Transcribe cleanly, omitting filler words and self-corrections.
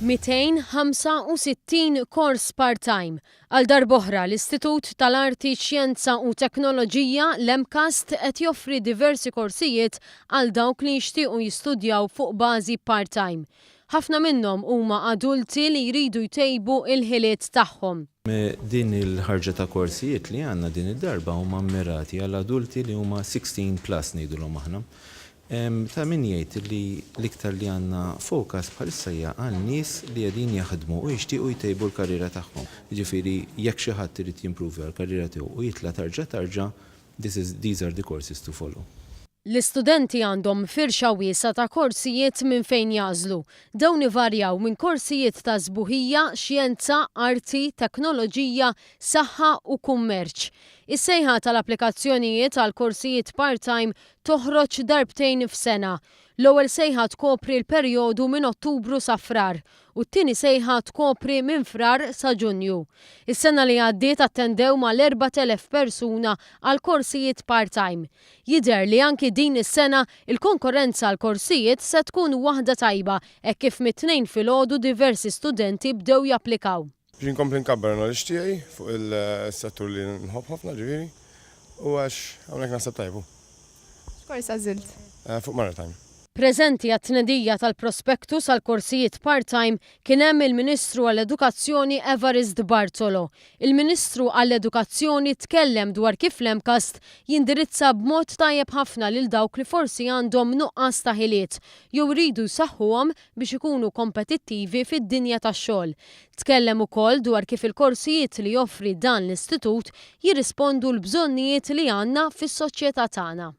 265 kors part-time. Għal darb'oħra, l-Istitut tal-Arti, Xjenza u Teknoloġija, l-MCAST, qed joffri diversi korsijiet għal dawk li jixtiequ jistudjaw fuq bażi part-time. Ħafna minnhom huma adulti li jridu jtejbu l-ħiliet tagħhom. Din il-ħarġa ta' korsijiet li għandna din id-darba huma mmirati għal adulti li huma 16 plus ngħidulhom aħna. Ta' min jgħid li l-iktar li għandna focus bħalissa hija għal nies li qegħdin jaħdmu u jixtiequ jtejbu l-karriera tagħhom. Jiġifieri jekk xi ħadd irid jimprovja l-karriera tiegħu u jitla' tarġa tarġa, this is, these are the courses to follow. L-istudenti għandhom firxa wiesgħa ta' korsijiet minn fejn jagħżlu. Dawn ivarjaw minn korsijiet ta' sbuħija, xjenza, arti, teknoloġija, saħħa u kummerċ. Is-sejħa tal-applikazzjonijiet għal korsijiet part-time toħroġ darbtejn f'sena. L-ewwel sejħa tkopri l-perjodu minn Ottubru sa Frar u t-tieni sejħa tkopri minn Frar sa Ġunju. Is-sena li għaddiet attendew mal-4,000 persuna għal korsijiet part-time. Jidher li anki din is-sena il-konkorrenza għall-korsijiet se tkun waħda tajba hekk kif mit-Tnejn filgħodu diversi studenti bdew japplikaw. Biex inkompli nkabbar il-knowledge tiegħi fuq il-settur li nħobb ħafna ġifieri u għax hawnhekk naħseb tajjeb hu. X'kors għażilt? Fuq maritime. Preżenti għat-tnedija tal-prospectus għall-korsijiet part-time kien hemm il-Ministru għall-Edukazzjoni Evarist Bartolo. Il-Ministru għall-Edukazzjoni tkellem dwar kif l-MCAST jindirizza b'mod tajjeb ħafna lil dawk li forsi għandhom nuqqas ta' ħiliet jew iridu jsaħħuhom biex ikunu kompetittivi fid-dinja tax-xogħol. Tkellem ukoll dwar kif il-korsijiet li joffri dan l-istitut jirrispondu l-bżonnijiet li għandna fis-soċjetà tagħna.